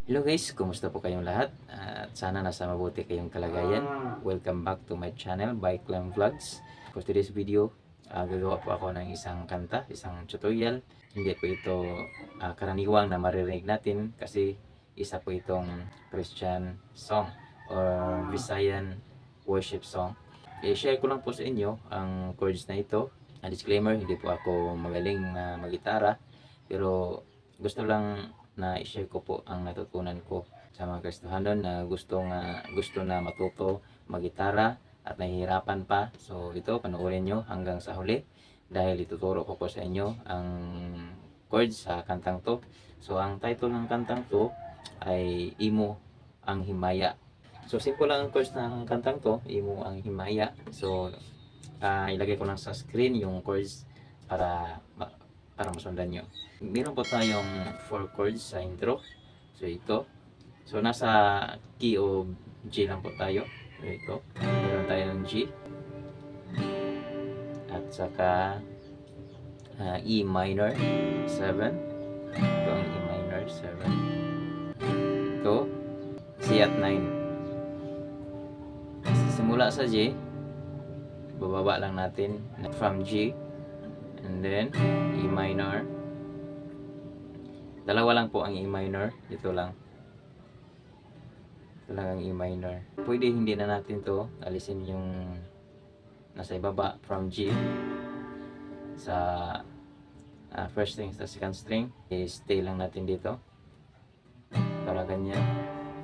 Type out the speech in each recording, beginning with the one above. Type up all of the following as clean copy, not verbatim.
Hello guys, kumusta po kayong lahat? At sana nasa mabuti kayong kalagayan. Welcome back to my channel, Bike Climb Vlogs. For today's video, gagawa po ako ng isang kanta, isang tutorial. Hindi po ito karaniwang na maririnig natin kasi isa po itong Christian song or Visayan worship song. I-share ko lang po sa inyo ang chords na ito. A disclaimer, hindi po ako magaling na magitara, pero gusto lang na i-share ko po ang natutunan ko sa mga Kristohanon na gusto na matuto magitara at nahihirapan pa. So ito, panoorin nyo hanggang sa huli dahil ituturo ko po sa inyo ang chords sa kantang to. So ang title ng kantang to ay "Imo ang Himaya." So simple lang ang chords ng kantang to, "Imo ang Himaya." So ilagay ko lang sa screen yung chords para masundan nyo. Meron po tayong four chords sa intro. So ito. So nasa key of G lang po tayo. So ito. Meron tayong G. At saka E minor 7. Ito ang E minor 7. Ito C at 9. Simula sa G, bababa lang natin from G and then E minor. Dalawa lang po ang E minor. Ito lang. Ito lang ang E minor. Pwede hindi na natin to alisin yung nasa ibaba from G sa first string sa second string. I-stay lang natin dito. Para ganyan.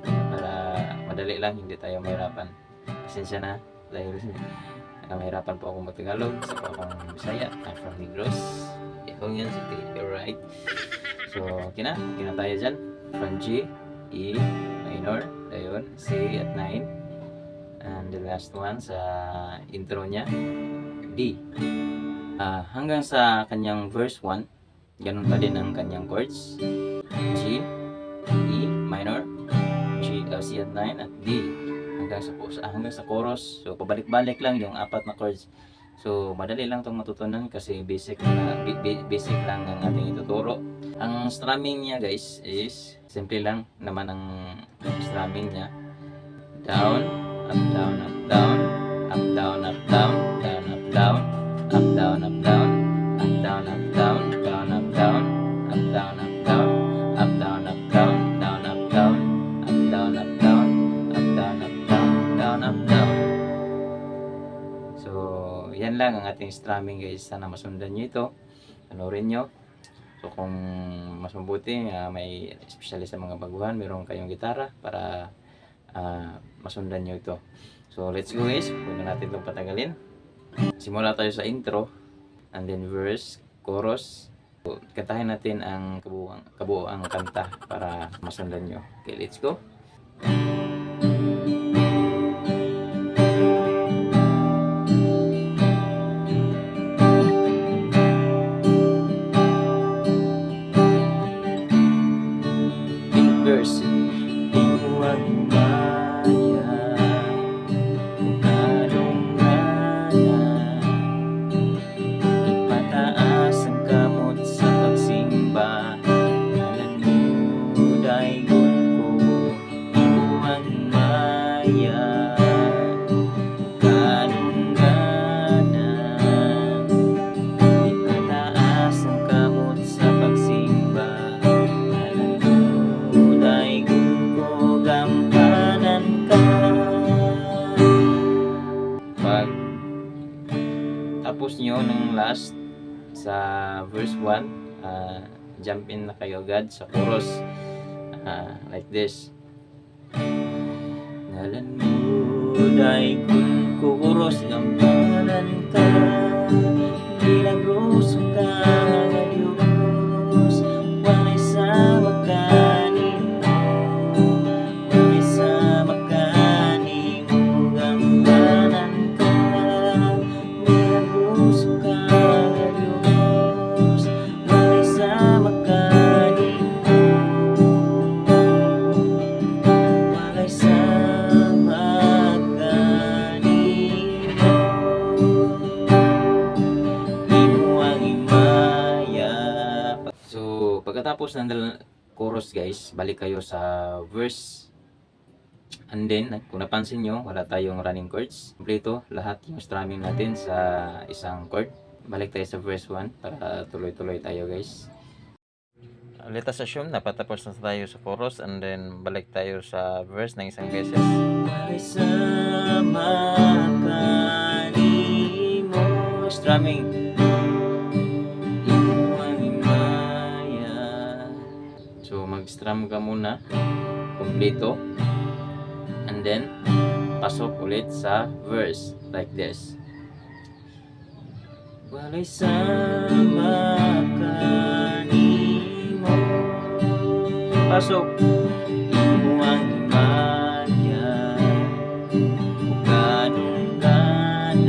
Para madali lang, hindi tayo mahirapan. Pasensya na dahil mahirapan po ako mag-Tagalog. Isa po akong Bisaya. I'm from Negros. Ikaw City. Alright. So, okay na. Okay na tayo dyan. From G, E minor, ayun, C at 9. And the last one sa intro niya, D. Hanggang sa kanyang verse 1, ganun pa din ang kanyang chords. G, E minor, G, C at 9 at D. Hanggang sa chorus. So pabalik-balik lang yung apat na chords. So madali lang itong matutunan kasi basic lang ang ating ituturo. Ang strumming niya, guys, is simple lang naman ang strumming niya. Down, up, down, up, down, up, down, up, down, down, up, down, up, down, up, down, up, down, up, down, down, up, down, up, down, up, down, up, down, up, down, down, up, down, up, down, up, down, up, down, up, down, down, up, down. So, yan lang ang ating strumming, guys. Sana masundan nyo ito. Panoorin nyo. So, kung mas mabuti, may especially sa mga baguhan, meron kayong gitara para masundan nyo ito. So, let's go, guys. Huwag na natin itong patagalin. Simula tayo sa intro and then verse, chorus. So, kantahin natin ang kabuuang kanta para masundan nyo. Okay, let's go. Pink verse. Imo ang himaya, ug kadungganan. Ipataas ang kamot sa pagsimba, ngalan mo daygon ko. Imo ang himaya, ug kadungganan. Ipataas ang kamot sa pagsimba, ngalan mo daygon ko, gampanan ka. Pag tapos nyo ng last sa verse 1, jump in na kayo agad sa chorus. Like this. Ngalan mo daygon ko, chorus, gampanan ka. Milagroso ka nga Diyos, walay sama kanimo, walay sama kanimo, gampanan ka. Milagroso ka nga Diyos, walay sama kanimo, walay sama kanimo. Imo ang himaya. So, pagkatapos ng chorus, guys, balik kayo sa verse. And then, kung napansin nyo, wala tayong running chords. Kompleto lahat yung strumming natin sa isang chord. Balik tayo sa verse 1 para tuloy-tuloy tayo, guys. Let us assume napatapos na tayo sa chorus and then balik tayo sa verse ng isang beses. Sama kanimo. Strumming. Imo ang himaya. So mag-strum ka muna kompleto and then pasok ulit sa verse like this. Walay sama kanimo. Pasok. Imo ang himaya ug kadungganan.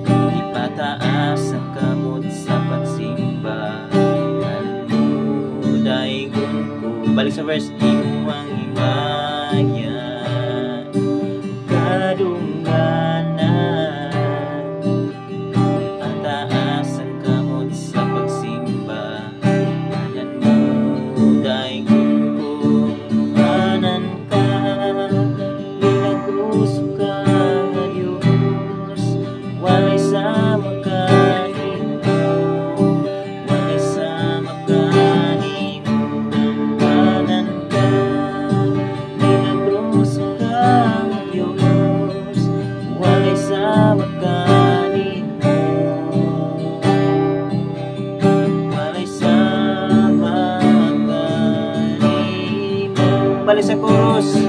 Ipataas ang kamot sa pagsimba. Ngalan mo, daygon ko. Balik sa verse. Imo ang himaya, kadungganan. Ipataas ang kamot sa pagsimba. Ngalan mo, daygon ko. Gamhanan ka, Milagroso ka nga Diyos. Walay sama kanimo. Walay sama kanimo. Gamhanan ka, Milagroso ka nga Diyos. Walay sama kanimo. Walay sama kanimo. Balik sa chorus.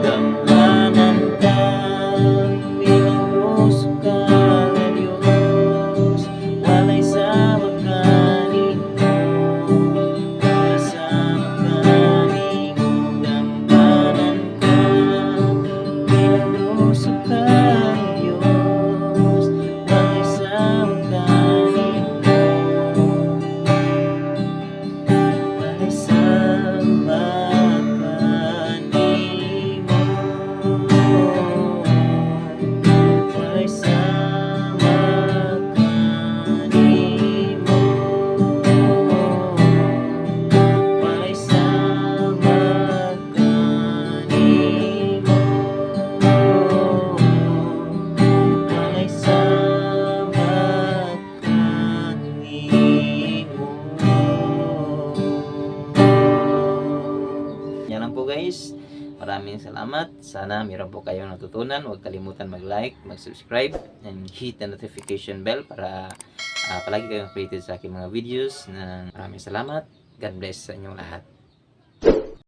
Gamhanan ka, Milagroso ka nga Diyos. Walay sama kanimo. Walay sama kanimo. Gamhanan ka, Milagroso ka nga Diyos. Walay sama kanimo. Walay sama kanimo. Walay sama kanimo. Walay sama kanimo. Walay sama kanimo. Yan lang po, guys. Maraming salamat. Sana meron po kayong natutunan. Huwag kalimutan mag-like, mag-subscribe, and hit the notification bell para palagi kayong updated sa aking mga videos. Na maraming salamat. God bless sa inyong lahat.